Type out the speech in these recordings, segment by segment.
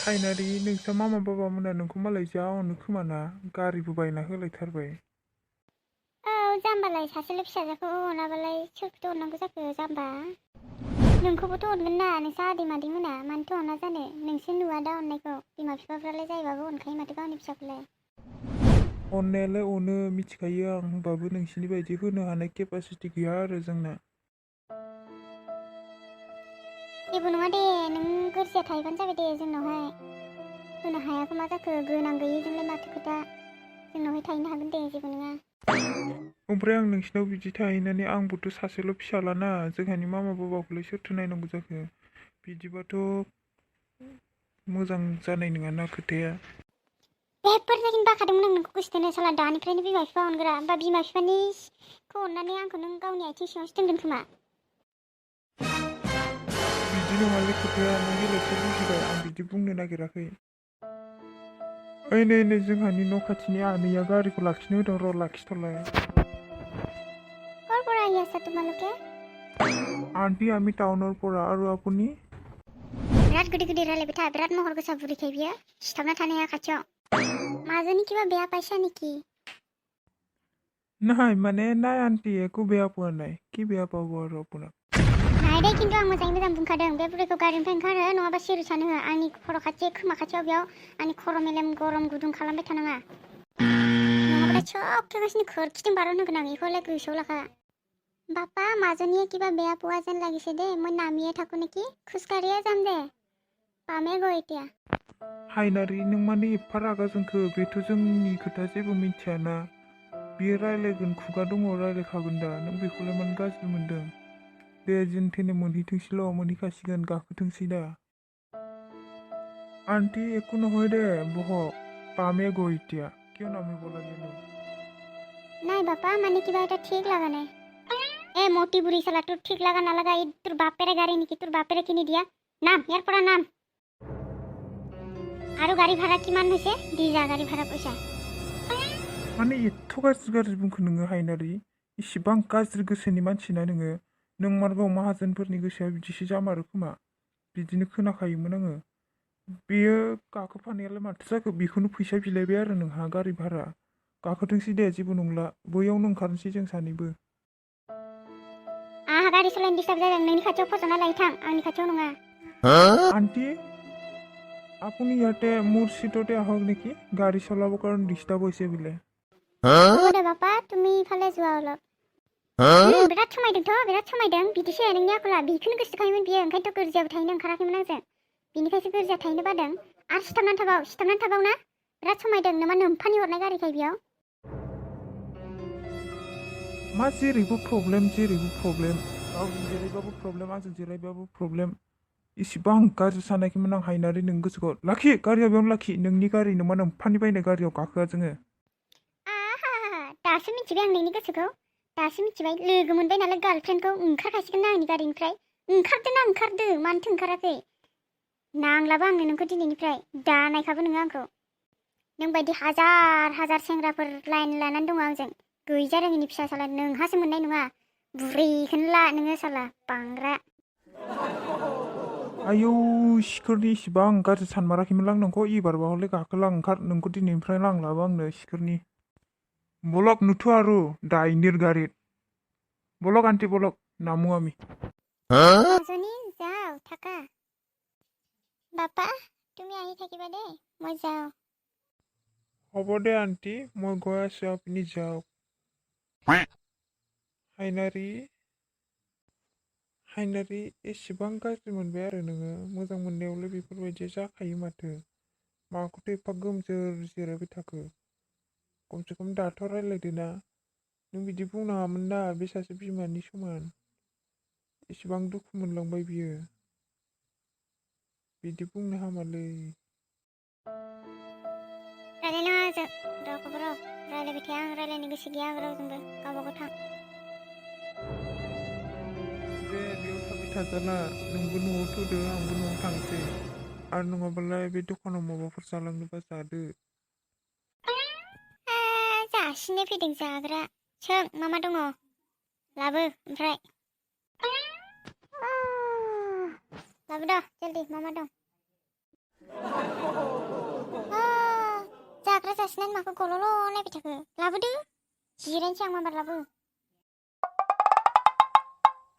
हायनारि नोंसा मामा बाबामोना नोंखौ मालाय जा अनो खोमाना गारिबो बायना होलायथारबाय। औ जाम्बालाय सासेल' फिसाजोखौ अनाबालाय सोरखौथो अननांगौ जाखो जाम्बा। नोंखौबोथ' अनगोन ना नोंसा आदै मादैमोना मानोथो अना जानो नोंसो नुवा दा अननायखौ बिमा बिफाफ्रालाय जायोबाबो अनखायो माथो गावनि फिसाखौलाय। अननायालाय अनो मिथिखायो आं होमबाबो नोंसिनि बायदि होनो हानाय केपासिटि गैया आरो जोंना। जेबो नङा दे नों गोरजिया थाहैबानो जाबाय दे जोंनावहाय। होनो हायाखै मा जाखो गोनां गैयैजोंलाय माथो खोथा जोंनावहाय थाहैनो हागोन दे जेबो नङा। ओमफ्राय आं नोंसिनाव बिदि थाहैनानै आंबोथ' सासेल' फिसालाना जोंहानि मामा बाबाखौलाय सोरथो नायनांगौ जाखो बिदिबाथ' मोजां जानाय नङाना खोथाया। बेफोरबायदिनो बाखादोंमोन आं नोंखौ गोसोथोनो साला दानिफ्रायनो बिमा बिफा अनग्रा होमबा बिमा बिफानिखौ अननानै आंखौ नों गावनि आथिं सिङावसो दोनगोन खोमा। बिदि नङालै खोथाया नों बेलेगसो बुजिबाय आं बिदि बुंनो नागिराखै। ओइ नै जोंहानि न' खाथिनि आनैया गारिखौ लाखिनो होदों र' लाखिथ'लाय। ক'ৰ পৰা আহি আছা তোমালোকে? आंटी आम्ही टाउनर परा और আপুনি? बिराद गिदिर गिदिर रायलायबाय था बिराद महर गोसा बुरिखाय बियो सिथाबना थानो हाया खाथियाव। মাজনী কিবা বেয়া পাইছা নেকি? নাই মানে নাই आंटी একো বেয়া পোৱা নাই কি বেয়া পাব আৰু আপোনাক। নাই दे खिन्थु आं मोजाङै मोजां बुंखादों बे बुरैखौ गारिनिफ्राय ओंखारो नङाबा सिरि थानो हो आंनि खर' खाथि खोमा खाथियाव बेयाव आंनि खर' मेलेम गरम गुदुं खालामबाय थानाङा। नङाबाथाय सबथागासिनो खोरखिजों बारहोगोन आं बेखौलाय गोसोआव लाखा। বাপা মাজনীয়ে কিবা বেয়া পোৱা যেন লাগিছে দেই মই নামিয়ে থাকো নেকি খোজকাঢ়িয়ে যাম দে পামেগৈ এতিয়া। हायनारि नों माने एफा रागा जोंखो बेथ' जोंनि खोथा जेबो मिथियाना बियो रायलायगोन खुगा दङ रायलायखागोन दा नों बेखौलाय मानो गाज्रि मोनदों दे जों थेने मोनहैथोंसैल' मोनहैखासिगोन गाखोथोंसै दा। आंटी एको নহয় दे बहक पामेगो इতিয়া क्यों नामिब লাগে নো? নাই বাপা মানে কিবা এটা ঠিক লাগা নাই। এ মোটি বুড়ি শালা তোর ঠিক লাগা না লাগা এই তোর বাপেরে গাড়ি নাকি তোর বাপেরে কিনি দিয়া নাম ইয়ার পরা নাম। আৰু গাড়ী ভাড়া কিমান হৈছে দি যা গাড়ী ভাড়া পইচা। माने एथ' गाज्रि बुंखो नोङो हायनारि इसिबां गाज्रि गोसोनि मानसिना नोङो नोंमारगौ माहाजोनफोरनि गोसोआ बिदिसो जामारो खोमा बिदिनो खोनाखायोमोन आङो। बेयो गाखोफानायालाय माथो जाखो बेखौनो फैसा बिलायबाय आरो नोंहा गारि भारा गाखोथोंसै दे जेबो नंला बैयावनो ओंखारनोसै जों सानैबो। आहा गाड़ी सालायनो डिस्टार्ब जादों नोंनि खाथियाव फजना लायो थां आंनि खाथियाव नङा। आंटी আপুনি ইয়াতে মোৰ চিটতে আহক নেকি গাড়ী চলাবৰ কাৰণে ডিষ্টাৰ্ব হৈছে বোলে। হ'ব দে বাপা তুমি ইফালে যোৱা অলপ। बिराद समायदों बिदिसो नोंनि आखला बिखौनो गोसोखायोमोन बियो ओंखायनोथ' गोरजियाबो थाहैनो ओंखाराखैमोन आंजों बिनिखायसो गोरजिया थाहैनो बादों आरो सिथाबनानै थाबाव ना बिराद समायदों नोमा नोमफानि हरनाय गारिखाय बेयाव। मा जेरैबो प्रब्लेम गावजों जिरायबाबो प्रब्लेम आंजों जिरायबाबो प्रब्लेम इसिबां गाज्रि सानाखैमोन आं हायनारि नों गोसोखौ लाखि गारिया बेयावनो लाखि नोंनि गारि नोमा नोमफानि बायनाय गारियाव गाखोआ जोङो। दासो मिथिबाय आं नोंनि गोसोखौ दासो मिथिबाय लोगो मोनबाय नालाय गार्लफ्रेन्डखौ ओंखारखासिगोन ना आंनि गारिनिफ्राय ओंखारदो मानोथो ओंखाराखै नांलाबा आंनो नोंखौ दिनैनिफ्राय दा नायखाबो नोङो आंखौ नों बायदि हाजार सेंग्राफोर लाइन लानानै दङ आंजों गैजारोङिनि फिसा साला नोंहासो मोननाय नङा बुरैखौनो ला नोङो साला बांग्रा। आयौ सिखोरनि इसिबां गाज्रि सानमाराखैमोन आं नोंखौ एबारबा हले गाखोलां ओंखार नोंखौ दिनैनिफ्राय लांलाबा आंनो सिखोरनि बलक नुथु आरु डाइनिर गारित बलक आंटी बलक नामू आमी। মাজনী যাও থাকা বাপা তুমি আহি থাকিবা দেই মই যাও। হ'ব দে आंटी মই গৈ আছো আপুনি যাওক। हायनारि एसेबां गाज्रि मोनबाय आरो नोङो मोजां मोननायावलाय बेफोरबायदि जाखायो माथो माखौथो एफा गोमजोर जिरायबाय थाखो खमसे खम दाथ' रायलायदो ना नों बिदि बुंनाङामोन ना बे सासे बिमानि समान एसेबां दुखु मोनलांबाय बियो बिदि बुंनो हामालै। रायलायनाङा आंजों रावखौबो रायलायबाय थाया आं रायलायनो गोसो गैया आं रावजोंबो गावबागाव थां। दे बेयाव थाबाय थाजाला नोंबो न'आव थौदो आंबो न'आव थांसै आरो नङाबालाय बे दखानाव माबाफोर जालांनोबा जादो। जासिनो फैदों जाग्रा सों मा दङ लाबो ओमफ्राय लाबो दा जल्दि मा दं। जासिनानै माखौ गल'ल' नायबाय थाखो लाबोदो जिरायनोसै आं माबार लाबो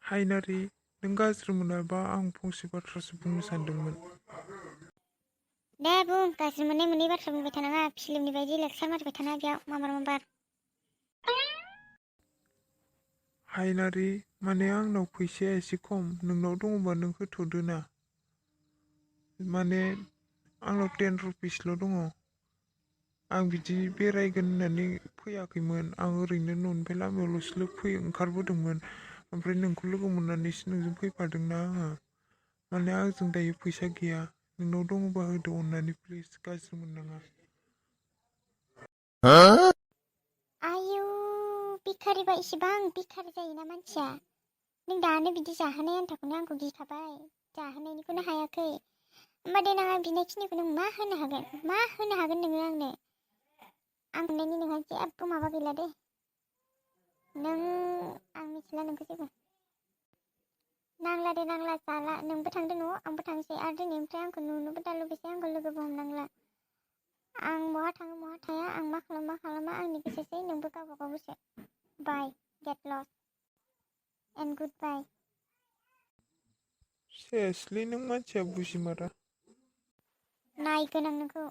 हायनारि नों गाज्रि मोनाबा आं फंसे बाथ्रासो बुंनो सानदोंमोन। दे बुं गाज्रि मोननाय मोननै बाथ्रा बुंबाय थानाङा फिल्मनि बायदि लेक्सार मारिबाय थाना बेयाव माबार हायनारि माने आंनाव फैसाया एसे खम नोंनाव दङबा नों होथ'दो ना। माने आंनाव 10 रुपिसल' दङ। आं बिदि बेरायगोन होननानै फैयाखैमोन आं ओरैनो न'निफ्राय लामायावल'सो ओंखारबोदोंमोन। ओमफ्राय नोंखौ लोगो मोननानैसो नोंजों फैफादोंना आङो। माने आंजों दायो फैसा गैया नोंनाव दङबा होदो अननानै प्लिज गाज्रि मोननाङा। आयु भिखारिबा इसेबां भिखारि जायोना मानसिया। नों दानो बिदि जाहोनाय आन्थाखौनो आंखौ गिखाबाय जाहोनायनिखौनो हायाखै होमबा देनां आं बिनायखिनिखौ नों मा होनो हागोन नोङो आंनो आं मोननायनि नोंहा जेबो माबा गैला दे नों आं मिथिला नोंखौ जेबो नांला दे नांला जाला नोंबो थांदो न'आव आंबो थांसै आरो दिनैनिफ्राय आंखौ नुनोबो दालुगैसै आंखौ लोगोबो हमनांला आं बहा थाङो बहा थाया आं मा खालामा आंनि गोसोसै नोंबो गावबा गाव गोसो बाय गेट लस्ट एन्ड गुड बाय सेसलै नों मानसिया बुजिमारा। नायगोन आं नोंखौ